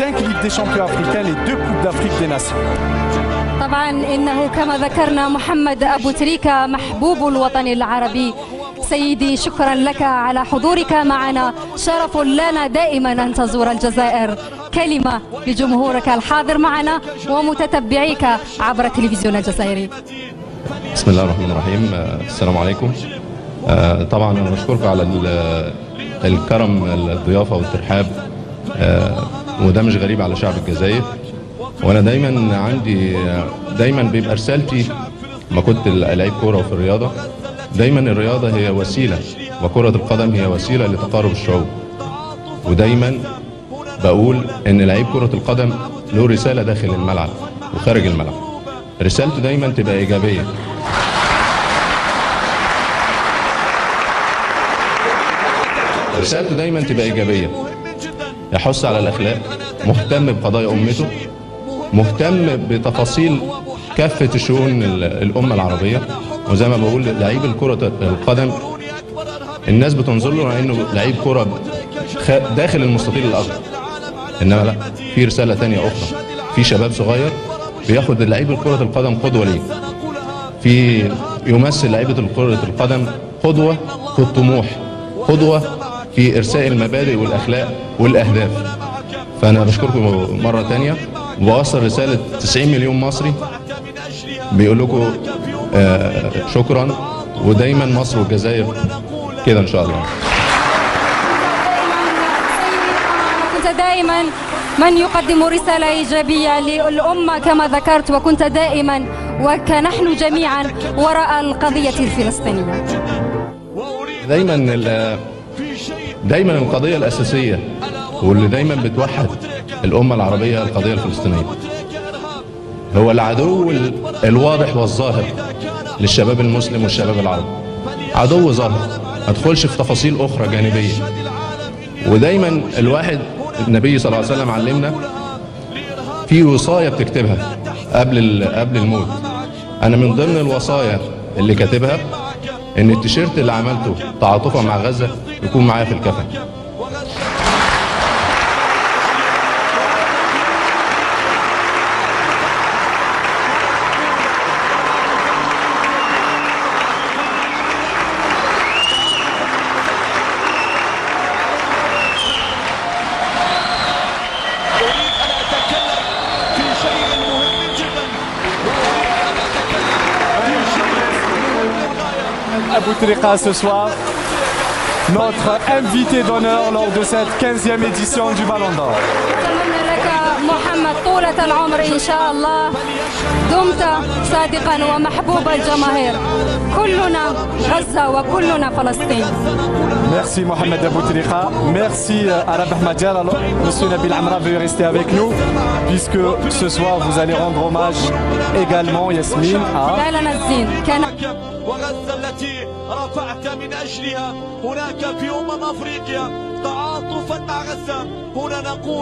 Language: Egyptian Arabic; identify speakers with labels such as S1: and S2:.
S1: 5 Ligues des Champions africaines et 2 Coupes d'Afrique des Nations.
S2: طبعا إنه كما ذكرنا محمد أبو تريكة محبوب الوطن العربي. سيدي، شكرا لك على حضورك معنا، شرف لنا دائما أن تزور الجزائر. كلمة لجمهورك الحاضر معنا ومتتبعيك عبر التلفزيون الجزائري.
S3: بسم الله الرحمن الرحيم، السلام عليكم. طبعا أنا بشكركم على الكرم، الضيافة والترحاب، وده مش غريب على شعب الجزائر. وانا دايما عندي، دايما بيبقى رسالتي ما كنت لعيب كورة وفي الرياضة، دايما الرياضة هي وسيلة وكره القدم هي وسيلة لتقارب الشعوب. ودايما بقول ان لعيب كره القدم له رسالة داخل الملعب وخارج الملعب، رسالته دايما تبقى ايجابية. رسالته دايما تبقى ايجابية، يحث على الاخلاق، مهتم بقضايا امته، مهتم بتفاصيل كافة شؤون الأمة العربية. وزي ما بقول، لعيب كرة القدم الناس بتنظر له على إنه لعيب كرة داخل المستطيل الأخضر، إنما لا، في رسالة تانية أخرى. في شباب صغير بياخد لعيب كرة القدم قدوة ليه، في يمثل لعيبة كرة القدم قدوة في الطموح، قدوة في إرساء المبادئ والأخلاق والأهداف. فأنا بشكركم مرة تانية وبوصل رسالة 90 مليون مصري بيقول لكم شكرا، ودايما مصر والجزائر كده إن شاء الله.
S2: كنت دائما من يقدم رسالة إيجابية للأمة كما ذكرت، وكنت دائما وكنحن جميعا وراء القضية الفلسطينية.
S3: دايما القضية الأساسية واللي دايما بتوحد الأمة العربية القضية الفلسطينية، هو العدو الواضح والظاهر للشباب المسلم والشباب العربي، عدو ظاهر، ما ادخلش في تفاصيل أخرى جانبية. ودايما الواحد، النبي صلى الله عليه وسلم علمنا في وصاية بتكتبها قبل الموت. أنا من ضمن الوصايا اللي كاتبها إن التيشيرت اللي عملته تعاطفا مع غزة يكون معايا في الكفن.
S4: أريد أن أتكلم في شيء مهم جدا، وأريد أن أتكلم في شيء مهم للغاية.
S1: Abou Trika ce soir, notre invité d'honneur lors de cette 15e édition du Ballon d'Or.
S2: أتمنى لك محمد طولة العمر إن شاء الله، دمت صادقا ومحبوب الجماهير، كلنا غزة وكلنا فلسطين.
S1: Merci Mohamed Aboutrika, merci à Rabah Madjer. Alors, Monsieur Nabil Amra, veuillez rester avec nous, puisque ce soir vous allez rendre hommage également, Yasmine, à
S2: لنا الزين كان
S4: وغزة التي رفعت من أجلها هناك في أمم أفريقيا تعاطفا مع غزة. هنا نقول